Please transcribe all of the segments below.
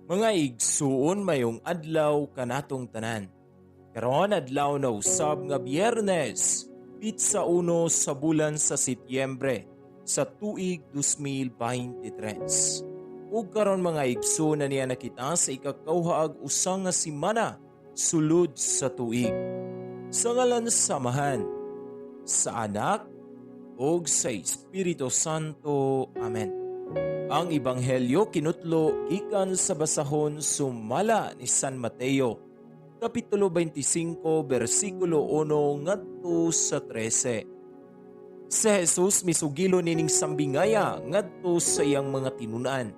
Mga igsuon, mayong adlaw kanatong tanan. Karon adlaw na usab nga Biyernes, pitsa 1 sa bulan sa Setyembre sa tuig 2023. Ug karon, mga igsoon, na niya nakita sa ikakauhaag usa nga semana sulod sa tuig. Sa ngalan sa Amahan, sa Anak, ug sa Espiritu Santo. Amen. Ang Ebanghelyo kinutlo gikan sa basahon sumala ni San Mateo, Kapitulo 25, bersikulo 1 ngadto sa 13. Si Jesus misugilo nining sambingaya ngadto sa iyang mga tinun-an.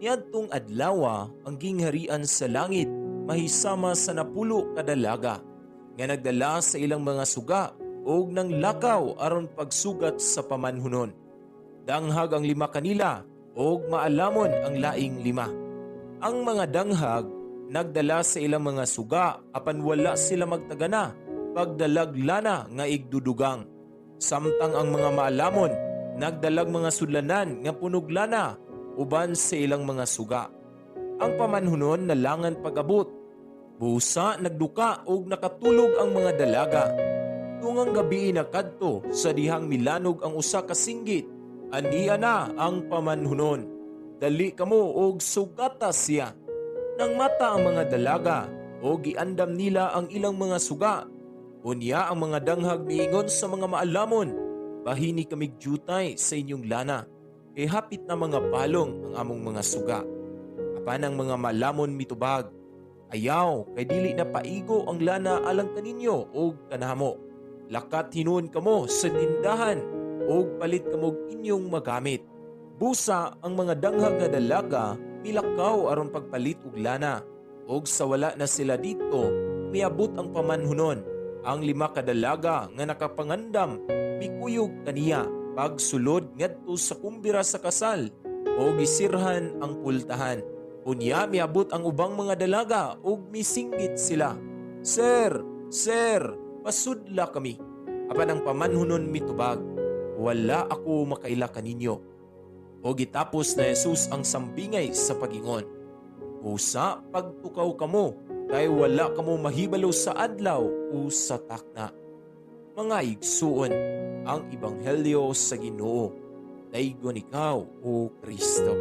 Niadtong adlawa, ang gingharian sa langit mahisama sa 10 ka dalaga nga nagdala sa ilang mga suga ug nanglakaw aron pagsugat sa pamanhunon. Danghag ang 5 kanila ug maalamon ang laing 5. Ang mga danghag nagdala sa ilang mga suga apan wala sila magtagana pagdalag lana nga igdudugang. Samtang ang mga maalamon nagdalag mga sudlanan nga punog lana uban sa ilang mga suga. Ang pamanhunon nalangan pag-abot. Busa nagduka og nakatulog ang mga dalaga. Tungang gabi nakadto sa dihang milanog ang usa ka singgit. Ania na ang pamanhunon. Dali kamo og sugata siya. Nang mata ang mga dalaga og giandam nila ang ilang mga suga. Unya ang mga danghag miingon sa mga maalamon, bahini kamig jutay sa inyong lana, kay hapit na mga palong ang among mga suga. Apan ang mga maalamon mitubag, ayaw, kay dili na paigo ang lana alang kaninyo og kanamo. Lakat hinuon kamo sa tindahan og palit kamog inyong magamit. Busa ang mga danghag nga dalaga milakaw aron pagpalit og lana. Og sa wala na sila dito, miabot ang pamanhunon. Ang 5 ka dalaga nga nakapangandam mikuyog kaniya pagsulod ngadto sa kumbira sa kasal o gisirhan ang pultahan. Unya miabot ang ubang mga dalaga ug misinggit sila, Sir, sir, pasudla kami. Apan ang pamanhunon mitubag, wala ako makaila kaninyo. O gitapos na Jesus ang sambingay sa pagingon, busa pagtukaw kamo, kay wala kamo mahibalo sa adlaw o sa takna. Mga igsuon, ang Ebanghelyo sa Ginoo. Daygon ikaw, o Kristo.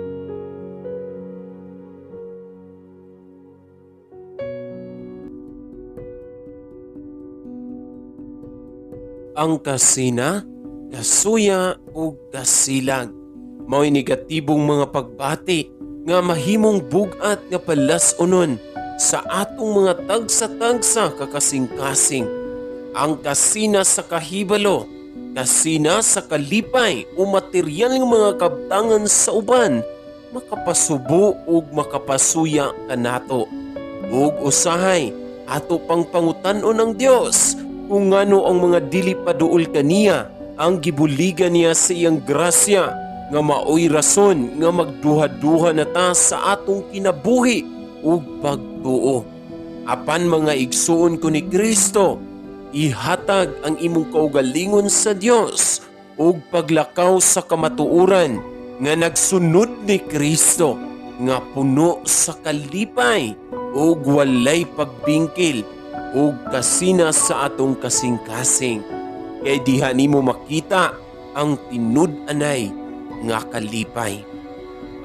Ang kasina, kasuya o kasilag, mao'y negatibong mga pagbati nga mahimong bug-at nga palas-unon sa atong mga tagsa-tagsa kakasing-kasing. Ang kasina sa kahibalo, kasina sa kalipay o material nga mga kabtangan sa uban, makapasubo ug makapasuya kanato. Ug usahay ato pang pangutan-on ang Dios kung ngano ang mga dili paduol kaniya ang gibuligan niya sa iyang grasya nga maoy rason nga magduha-duha na ta sa atong kinabuhi ug pagtuo. Apan mga igsuon ko ni Kristo, ihatag ang imong kaugalingon sa Dios ug paglakaw sa kamatuoran nga nagsunod ni Kristo nga puno sa kalipay ug walay pagbingkil ug kasina sa atong kasing-kasing. Kay diha nimo makita ang tinud-anay nga kalipay.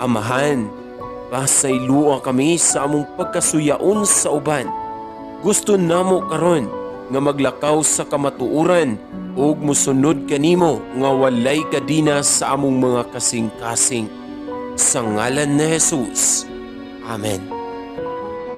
Amahan, pasaylua kami sa among pagkasuyaon sa uban. Gusto namo karon nga maglakaw sa kamatuoran ug mosunod kanimo nga walay kadina sa among mga kasing-kasing. Sa ngalan ni Jesus. Amen.